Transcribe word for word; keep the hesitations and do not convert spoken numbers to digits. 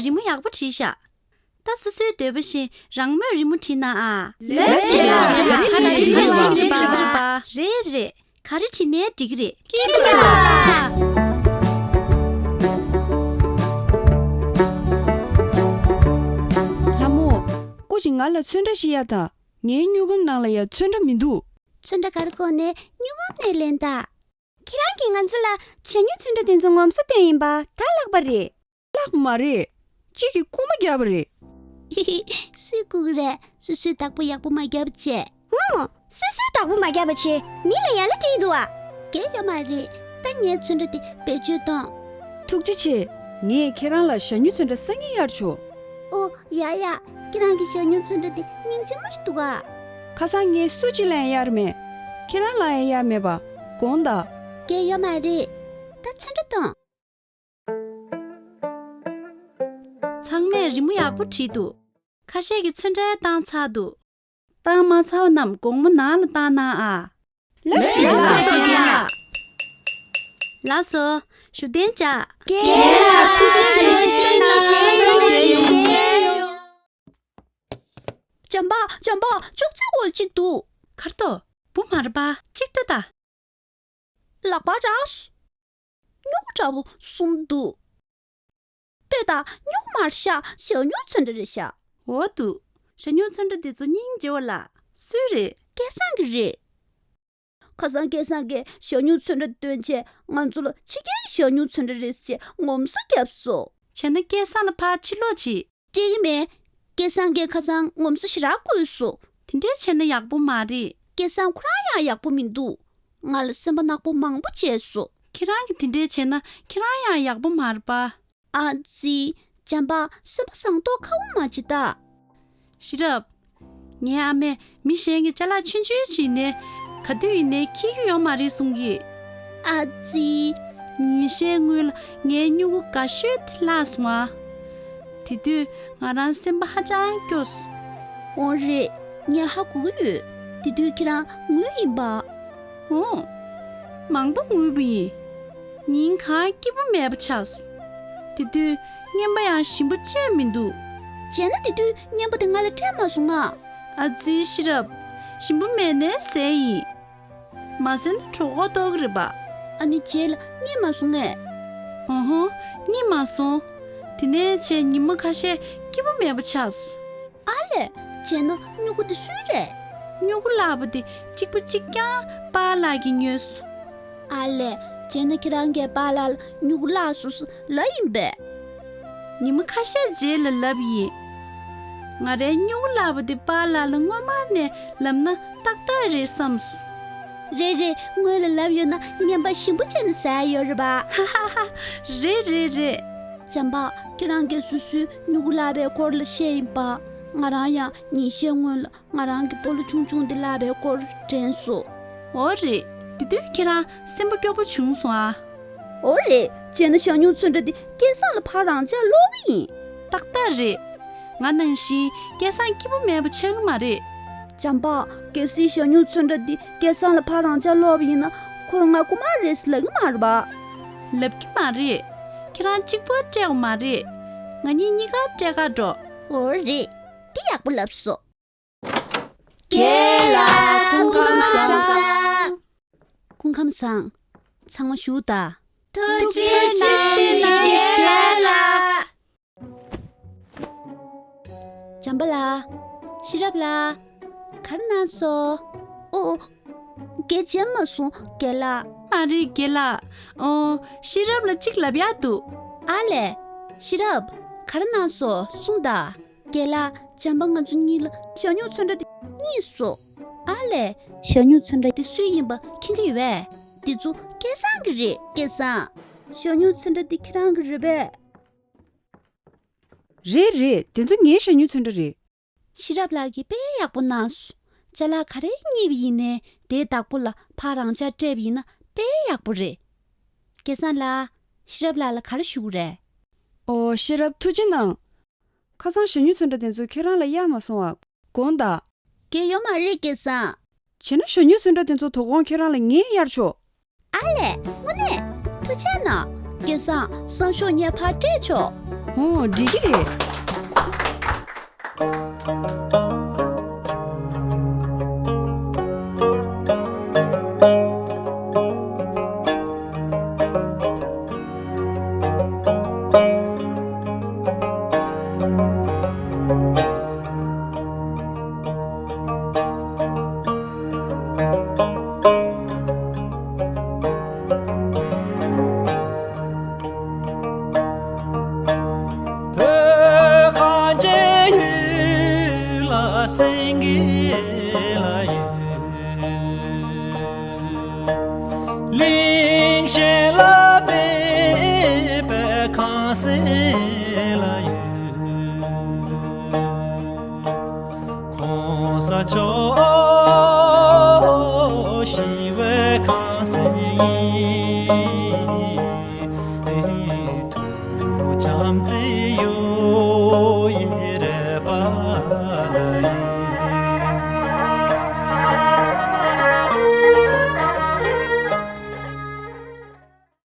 རི་མོ་ཡག་པོ་བྲིས་ཤག་ད་སོ་སོའི་འདོད་པ་བཞིན་རང་མོས་རི་མོ་བྲིས་ན་ཨ། ལགས་སོ། ག་རེ་བྲིས་ནའི་འགྲིག་གི་རེད་པ། རེད་རེད། ག་རེ་བྲིས་ནའི་འགྲིག་གི་རེད། ཀི་ཀི་ལ། ལྷ་མོ། སྐུ་མཁྱེན། ང་ལ་ཚོན་ཁྲ་ཞིག་གཡར་དང་། ངའི་སྨྱུག་སྒམ་ནང་ལ་ཡ་ཚོན་ཁྲ་མི་འདུག་ཚོན་ཁྲ་ག་རེ་དགོས་ནའི་སྨྱུག་སྒམ་ནས་ལེན་དང་། ཁྱེད་རང་གིས་ང་ཚོ་ལ་ཞ་སྨྱུག་ཚོན་ཁྲ་དེ་ཚོ་ངོམ་སོ་སྟོན་ཡིན་པ་ད་ལྷག་པ་རེད། ལྷག་མ་རེད། གཅིག་གིས་རྐུ་མ་བརྒྱབ་པ་རེད། ཧི་ཧི། སུས་རྐུ་གི་རེད། སོ་སོས་བདག་པོ་ཡག་པོ་མ་བརྒྱབ་བྱས། ཧུང་། སོ་སོས་བདག་པོ་མ་བརྒྱབ་པ་བྱས་མི་ལ་ཡ་ལ་སྤྲད་འདུག་ཨ། གལ་ཡོད་མ་རེད། ད་ངའི་ཚོན་ཁྲ་དེ་བེད་སྤྱོད་གཏོང་། ཐུགས་རྗེ་ཆེ། ངས་ཁྱེད་རང་ལ་ཞ་སྨྱུག་ཚོན་ཁྲ་སང་ཉིན་གཡར་ཆོག་ཨོ་ཡ་ཡ། ཁྱེད་རང་གི་ཞ་སྨྱུག་ཚོན་ཁྲ་དེ་སྙིང་རྗེ་མོ་ཞིག་འདུག་ཨ། ཁ་སང་ངས་སུ་གཅིག་ལ་ཡང་གཡར་མེད། ཁྱེད་རང་ལ་ཡང་གཡར་མེད་པ། དགོངས་དག་གལ་ཡོད་མ་རེད། ད་ཚོན་ཁྲ་གཏོང་། ཚང་མས་རི་མོ་ཡག་པོ་བྲིས་འདུག་ཁ་ཤས་ཀྱིས་ཚོན་ཁྲ་བཏང་ཚར་འདུག་བཏང་མ་ཚར་བ་རྣམས་དགོང་མོ་ནང་ལ་བཏང་གནང་ཨ། ལགས་སོ། ལགས་སོ། བཞུགས་གདན་འཇགས། རྒན་ལགས་ཐུགས་རྗེ་ཆེ། བྱམས་པ། བྱམས་པ། ཅོག་ཙེའི་འོག་ལ་གཅིག་འདུག་གར་ཏོ། བུ་མ་རེད་པ། གཅིག་ལྟོས་དང་། ལག་པ་རག་སོང་། སྨྱུ་གུ་འདྲ་པོ་གསུམ་འདུག་ལྟོས་དང་། སྨྱུ་གུ་མ་རེད་ཤག་ཞ་སྨྱུག་ཚོན་ཁྲ་རེད་ཤག་འོ་འདུག་ཞ་སྨྱུག་ཚོན་ཁྲ་འདི་ཚོ་སྙིང་རྗེ་བ་ལ། སུའི་རེད། སྐལ་བཟང་གི་རེད། ཁ་སང་སྐལ་བཟང་གིས་ཞ་སྨྱུག་ཚོན་ཁྲ་སྟོན་བྱས་ང་ཚོ་ལ་ཕྱི་རྒྱལ་གྱི་ཞ་སྨྱུག་ཚོན་ཁྲ་རེད་ཟེར་བྱས་ངོམ་སོ་བརྒྱབ་སོང་། བྱས་ན་སྐལ་བཟང་ལ་ཕར་ཕྱིར་ལོག་བྱེད། སྤྲད་ཀྱི་མེད། སྐལ་བཟང་གིས་ཁ་སང་ངོམ་སོ་ཞེ་དྲག་བསྐུར་སོང་། དེ་འདྲས་བྱས་ན་ཡག་པོ་མ་རེད། སྐལ་བཟང་ཁོ་རང་ཡང་ཡག་པོ་མི་འདུག་ང་ལ་སེམས་པ་ནག་པོ་མང་པོ་བྱས་སོང་། ཁྱེད་རང་གིས་དེ་འདྲས་བྱས་ན་ཁྱེད་རང་ཡང་ཡག་པོ་མ་རེད་པ། ཨ་ཙི། བྱམས་པ། སེམས་པ་བཟང་མདོག་ཁ་པོ་མ་བྱེད་ད། ཤེས་རབ། ངའི་ཨ་མས་མི་གཞན་གྱི་ཅ་ལག་ཆུང་ཆུང་ཞིག་ནས་ག་དུས་ཡིན་ནའི་འཁྱེར་རྒྱུ་ཡོད་མ་རེད་གསུང་གི། ཨ་ཙི། ཉིན་ཤས་སྔོན་ལ་ངའི་སྨྱུ་གུ་དགའ་ཤོས་དེ་བརླག་སོང་ཨ། དེ་དུས་ང་རང་སེམས་པ་ཧ་ཅང་སྐྱོ་སོང་། འོ་རེད། ངས་ཧ་གོ་གི་ཡོད། དེ་དུས་ཁྱེད་རང་ངུས་ཡིན་པ། འོང་། མང་པོ་ངུས་པ་ཡིན། ཉིན་གང་སྐྱིད་པོ་མེད་པ་ཆགས་སོང་། དེ་དུས་རྔན་པ་ཡང་ཞིམ་པོ་ཅི་ཡང་མི་འདུག་བྱས་ན་དེ་དུས་རྔན་པ་དེ་ང་ལ་སྤྲད་མ་སོང་ང་། ཨ་ཙི་ཤེས་རབ། ཞིམ་པོ་མེད་ནའི་ཟས་ཡིན། མ་ཟོས་ན་གྲོད་ཁོག་ལྟོགས་ཀྱི་རེད་པ། ཨ་ནི་རྗེས་ལ་རྔན་མ་སོང་ངས། ཨོ་ཧོ། རྔན་མ་སོང་། དེ་ནས་བྱས་ཉི་མ་ཁ་ཤས་སྐྱིད་པོ་མེད་པ་ཆགས་སོང་། ཨ་ལས། བྱས་ན་སྨྱུ་གུ་དེ་སུའི་རེད། སྨྱུ་གུ་བརླག་པ་དེ་གཅིག་པ་གཅིག་རྐྱང་པཱ་ལགས་ཀྱིས་ཉོས་སོང་། ཨ་ལས། བྱས་ན་ཁྱེད་རང་གིས་པཱ་ལགས་ལ་སྨྱུ་གུ་བརླག་སོང་ཟེར་ལབ་ཡིན་པས། ཉི་མ་ཁ་ཤས་རྗེས་ལ་ལབ་ཡིན། ང་རའི་སྨྱུ་གུ་བརླག་པ་དེ་པཱ་ལགས་ལ་སྔོན་མ་ནས་ལབ་ན་ཏག་ཏག་རེད་བསམ་སོང་། རེད་རེད། སྔོན་ལ་ལབ་ཡོད་ན་རྔན་པ་ཞིམ་པོ་བྱས་ནས་ཟ་ཡ་ཡོད་རེད་པ། ཧ་ཧ་ཧ། རེད་རེད་རེད། བྱམས་པ། ཁྱེད་རང་གིས་སོ་སོའི་སྨྱུ་གུ་བརླག་པའི་སྐོར་ལ་བཤད་ཡིན་པ། ང་རང་ཡང་ཉིན་ཤས་སྔོན་ལ་ང་རང་གི་སྤོ་ལོ་ཆུང་ཆུང་དེ་བརླག་པའི་སྐོར་དྲན་སོང་། འོ་རེད། དེ་དུས་ཁྱེད་རང་སེམས་པ་སྐྱོ་པོ་བྱུང་སོང་ཨ། འོ་རེད། བྱས་ན་ཞ་སྨྱུག་ཚོན་ཁྲ་དེ་སྐལ་བཟང་ལ་ཕར་རང་འཇགས་སློག་གི་ཡིན། ཏག་ཏག་རེད། ང་ནང་བཞིན་སྐལ་བཟང་སྐྱིད་པོ་མེད་པ་ཆགས་ཀྱི་མ་རེད། བྱམས་པ། གལ་སྲིད་ཞ་སྨྱུག་ཚོན་ཁྲ་འདི་སྐལ་བཟང་ལ་ཕར་རང་འཇགས་སློག་པ་ཡིན་ན་ཁོས་ང་རྐུ་མ་རེད་ཟེར་ལབ་ཀྱི་མ་རེད་པ། ལབ་ཀྱི་མ་རེད། ཁྱེད་རང་གཅིག་པོ་སྤྲད་དགོས་མ་རེད། ང་གཉིས་གཉིས་ཀ་སྤྲད་ག་འགྲོ། འོ་རེད། འདི་ཡག་པོ་ལབ་སོང་། རྒན་ལགས་སྐུ་ཁམས་བཟང་། སྐུ་ཁམས་བཟང་། ཚང་མ་བཞུགས་དང་། ཐུགས་རྗེ་ཆེ་རྒན་ལགས། བྱམས་པ་ལགས། ཤེས་རབ་ལགས། ག་རེ་གནང་སོང་། ཨོ། རྒན་མཇལ་མ་སོང་རྒན་ལགས། མ་རེད་རྒན་ལགས། ཨོ། ཤེས་རབ་ལ་གཅིག་ལབ་ཡག་འདུག་ཨ་ལས། ཤེས་རབ། ག་རེ་གནང་སོང་གསུངས་དང་། རྒན་ལགས། བྱམས་པ་ང་ཚོ་གཉིས་ལ་ཞ་སྨྱུག་ཚོན་ཁྲ་དེ་རྙེད་སོང་། ཨ་ལས། ཞ་སྨྱུག་ཚོན་ཁྲ་དེ་སུའི་ཡིན་པ་མཁྱེན་གྱི་ཡོད་པས། འདི་ཚོ་སྐལ་བཟང་གི་རེད་སྐལ་བཟང་། ཞ་སྨྱུག་ཚོན་ཁྲ་དེ་ཁྱེད་རང་གི་རེད་པས། རེད་རེད། དེ་ཚོ་ངའི་ཞ་སྨྱུག་ཚོན་ཁྲ་རེད། ཤེས་རབ་ལགས་ཀྱིས་དཔེ་ཡག་པོ་གནང་སོང་། ཅ་ལག་ག་རེ་རྙེད་པ་ཡིན་ནའི་དེའི་བདག་པོ་ལ་ཕར་རང་འཇགས་སྤྲད་པ་ཡིན་ན་དཔེ་ཡག་པོ་རེད། སྐལ་བཟང་ལགས། ཤེས་རབ་ལགས་ལ་ག་རེ་ཞུ་དགོས་རེད། ཨོ། ཤེས་རབ་ཐུགས་རྗེ་གནང་། ཁ་སང་ཞ་སྨྱུག་ཚོན་ཁྲ་དེ་ཚོ་ཁྱེད་རང་ལ་གཡར་མ་སོང་ཨ། དགོངས་དག་གལ་ཡོད་མ་རེད་སྐལ་བཟང་། བྱས་ན་ཞ་སྨྱུག་ཚོན་ཁྲ་དེ་ཚོ་དོ་དགོང་ཁྱེད་རང་ལ་ངས་གཡར་ཆོག་ཨ་ལས། དངོས་གནས། ཐུགས་རྗེ་གནང་། སྐལ་བཟང་། སང་ཞོགས་ངས་ཕར་སྤྲད་ཆོག་ཨོ། འགྲིག་གི་རེད། བོད་གངས་ཅན་ཡུལ་ལ་སེང་གེ་ལ་ཡོད། གླིང་གཞན་ལ་མེད་པའི་ཁང་བཟང་ལ་ཡོད། གོང་ས་མཆོག་ཞི་བའི་ཁང་བཟང་ཡིན། ཐུགས་བྱམས་བརྩེ་